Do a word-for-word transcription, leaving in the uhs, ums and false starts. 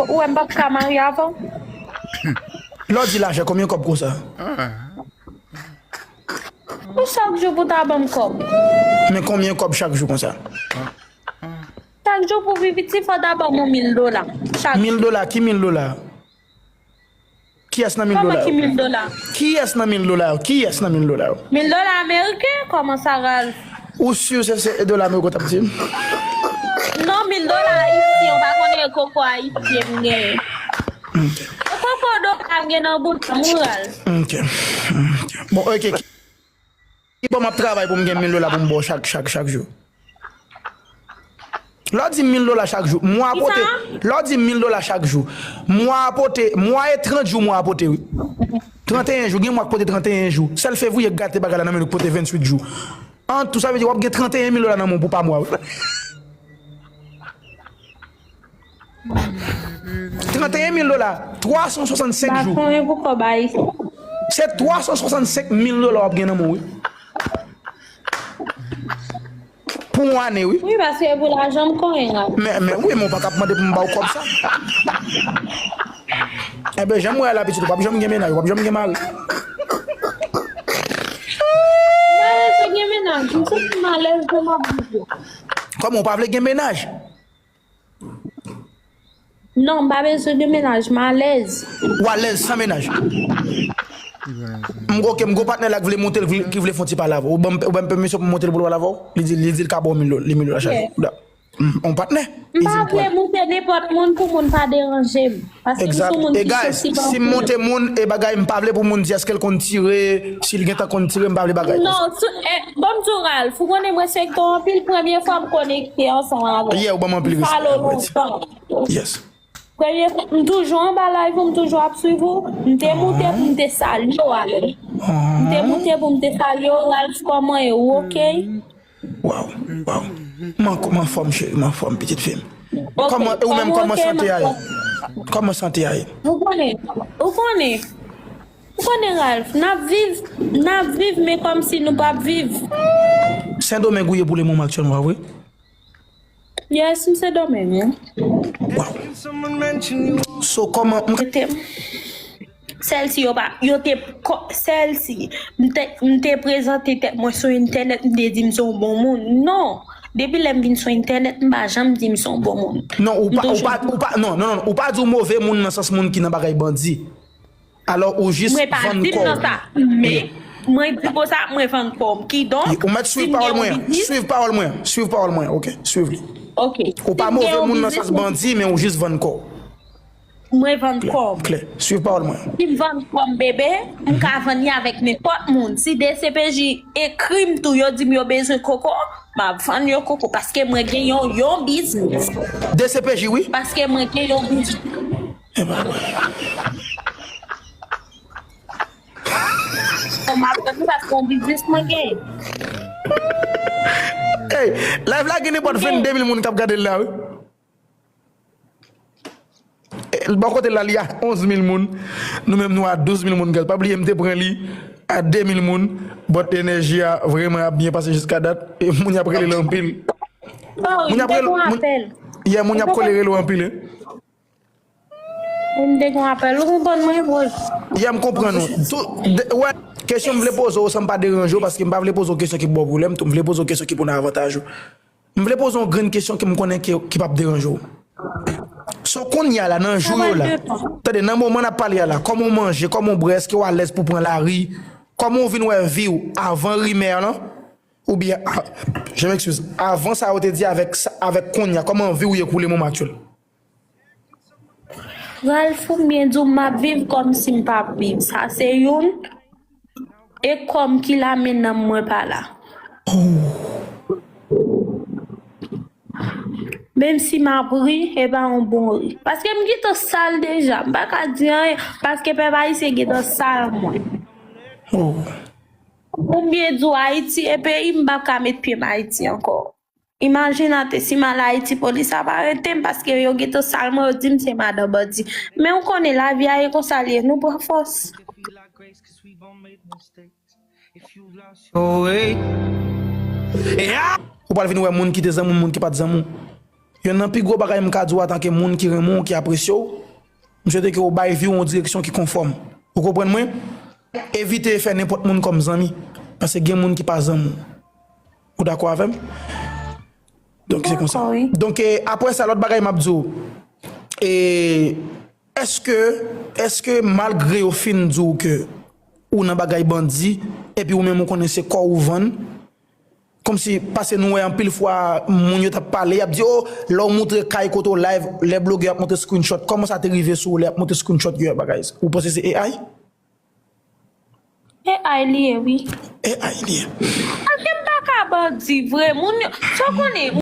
Ou wè m p ap ka marye avè w? Lè w di lajan, konbyen kòb konsa? Ou chak jou pou ta ban m kòb. Men konbyen kòb chak jou konsa? Chak jou pou viv iti, fò ta ban m yon mil dola. Chak Mil dola, ki mil dola? Kiyès nan mil dola yo? Kòman ki mil dola? Kiyès nan mil dola yo? Kiyès nan mil dola yo? Mil dola ameriken? Kòman sa, Ralph? Ou si se, se dola ameriken w t ap di m? Non, mil dola ayisyen, ou pa konnen koko ayisyen m genyen. Koko dola m gen nan bout la, m, Ralph. Ok. Ok. Bon, ok. Ki bò m ap travay pou m gen mil dola pou m ba w chak, chak, chak jou? Lè w di mil dola chak jou, mwa a pote, lè w di mil dola chak jou, mwa a pote, mwa e trant jou mwa a pote, wi. Tranteyen jou, gen mwa k pote tranteyen jou. Sèl fevriye k gate bagay la nan men nou k pote venntuit jou. An tou, sa vle di w ap gen tranteyen mil dola nan men w pou pa mwa, wi. Tranteyen mil dola, twa san swasannsenk jou. Ba konyen pou kòb ayisyen. Se twa san swasannsenk mil dola w ap gen nan men w, wi. Pou yon ane, wi. Wi, paske pou lajan m konyen la. Men, men wi, men w pa ka ap mande pou m ba w kòb sa. Enben, jan m wè a la, pitit, ou p ap janm gen mennaj, ou p ap janm gen mari. M pa bezwen gen mennaj, m santi m alèz jan m ap viv la. Kòman, ou pa vle gen mennaj? Non, m pa bezwen de mennaj, m alèz. Ou alèz san mennaj? M, ok, m gon patnè la ki vle monte, l vle, ki vle fè yon ti pale avè w. Ou ban m, ou ban m pèmisyon pou m monte l pou l pale avè w? Li di, li di l ka ba w mil dola, li mil dola chak jou. Yeah. Da-, m, yon patnè. M pa vle monte nenpòt moun pou moun pa deranje m. Paske m se yon moun ki santi m anpil. Exact. E guys, si m monte moun e bagay, m pa vle pou moun di èske l konn tire, si l gentan konn tire, m pa vle bagay konsa. Non, sou, eh, ban m di w, Ralph, ou konnen m respekte w anpil, premye fwa m konekte ansanm avè w. Yeah, ou ban m anpil respè, vre di. M follow lontan. Yes. Premye fwa, m toujou anba live ou, m toujou ap swiv ou. M te moute pou m te salye w avè l. M te moute pou m te salye w, Ralph, kòman ye, ou oke? Waw, waw. M an, m anfòm, cheri, m anfòm, pitit fi m. Ok, kòman, e ou menm, kòman sante a ye? Kòman sante a ye? Ou konnen, ou konnen, ou konnen, Ralph, n ap viv, n ap viv, men kòmsi nou p ap viv. Sendomeng ou ye pou le moman aktyèlman, pa vre? Yes, m Sendomeng, wi. Waw. So, kòman, m te, sèl si yo pa, yo te, sèl si m te, m te prezante tèt mwen sou entènèt, m te di m se yon bon moun. Non. Depi lè m vin sou entènèt, m pa janm di m se yon bon moun. Non, ou pa, ou pa, ou pa, non, non, non, ou pa di w move moun nan sans moun ki nan bagay bandi. Alò, ou jis vann kò w. Mwen pa di m nan sa, men mwen di konsa, mwen vann kò m. Kidonk, ou mèt swiv pawòl mwen an. Swiv pawòl mwen an. Swiv pawòl mwen an, ok? Swiv li. Ok. Ou pa move moun nan sans bandi, men ou jis vann kò w. Mwen vann kò m. Klè. Swiv pawòl mwen an. Si m vann kò m, bebe, m ka vann li avèk nenpòt moun. Si D C P J ekri m tou, yo di m yo bezwen koko, m ap vann yo koko. Paske mwen gen yon, yon biznis. D C P J, wi. Paske mwen gen yon biznis. Ebyen, m ap vann li paske yon biznis mwen gen. Hey, live la gen nenpòt vennde mil moun k ap gade l la, wi. E, bò kote l la, li a onz mil moun. Nou menm, nou a douz mil moun, guys. Pa bliye, m te pran li a de mil moun. But enèji a vrèman ap byen pase jiska dat. E moun y ap rele l anpil. Moun y ap rele, moun, yeah, moun y ap kole rele w anpil, wi. M te gon apèl, ou konprann mwen, bro. Yeah, m konprann ou. Tou, de, wè, kesyon m vle poze w, san m pa deranje w, paske m pa vle poze w kesyon ki pou ba w pwoblèm, tou m vle poze w kesyon ki pou nan avantaj ou. M vle poze w yon grenn kesyon ke m konnen ke, ki p ap deranje w. So, kounye a la, nan jou yo la, tande, nan moman n ap pale a la, kòman w manje, kòman w bwè, èske w alèz pou w pran lari, kòman w vin wè vi w avan rimè lan, oubyen, ah, je m'excuse, avan sa yo te di avèk sa, avèk kounye a, kòman vi w ye kounye moman aktyèl? Ralph, ou byen di w, m ap viv kòmsi m p ap viv. Sa se youn. E kòm ki la, men nanm mwen pa la. Menm si m ap ri, e pa yon bon ri. Paske m gentan sal deja. M pa ka di anyen, paske pèp ayisyen gentan sal mwen. Ou byen di w Ayiti e peyi m, m p ap ka met pye m Ayiti ankò. Imajine atè si m al Ayiti, polis ap arete m paske yo gentan sal mwen, yo di m se madan bandi. Men ou konnen lavi a e konsa l ye, nou pran fòs. Ou pral vin wè moun ki te zanmi w, moun ki pa t zanmi w. Yonn nan pi gwo bagay m ka di w antanke moun ki renmen w, ki apresye w, m swete ke w bay vi w yon direksyon ki konfòm. Ou konprann mwen? Evite fè nenpòt moun kòm zanmi, paske gen moun ki pa zanmi w. Ou dakò avè m? Donk, se konsa. Dakò, wi. Donk, e, apre sa, lòt bagay m ap di w, e, èske, èske malgre yo fin di w ke ou nan bagay bandi, epi ou menm ou konnen se kò ou vann, kòmsi, paske nou wè anpil fwa, moun yo t ap pale, y ap di, o, lè w montre kay kote w live, lè blogè ap montre screenshot, kòman sa te rive sou ou lè y ap montre screenshot yo, bagay sa? Ou panse se A I? A I li ye, wi. A I li ye. Paske m pa ka bandi, vre. Moun yo, sa w konnen,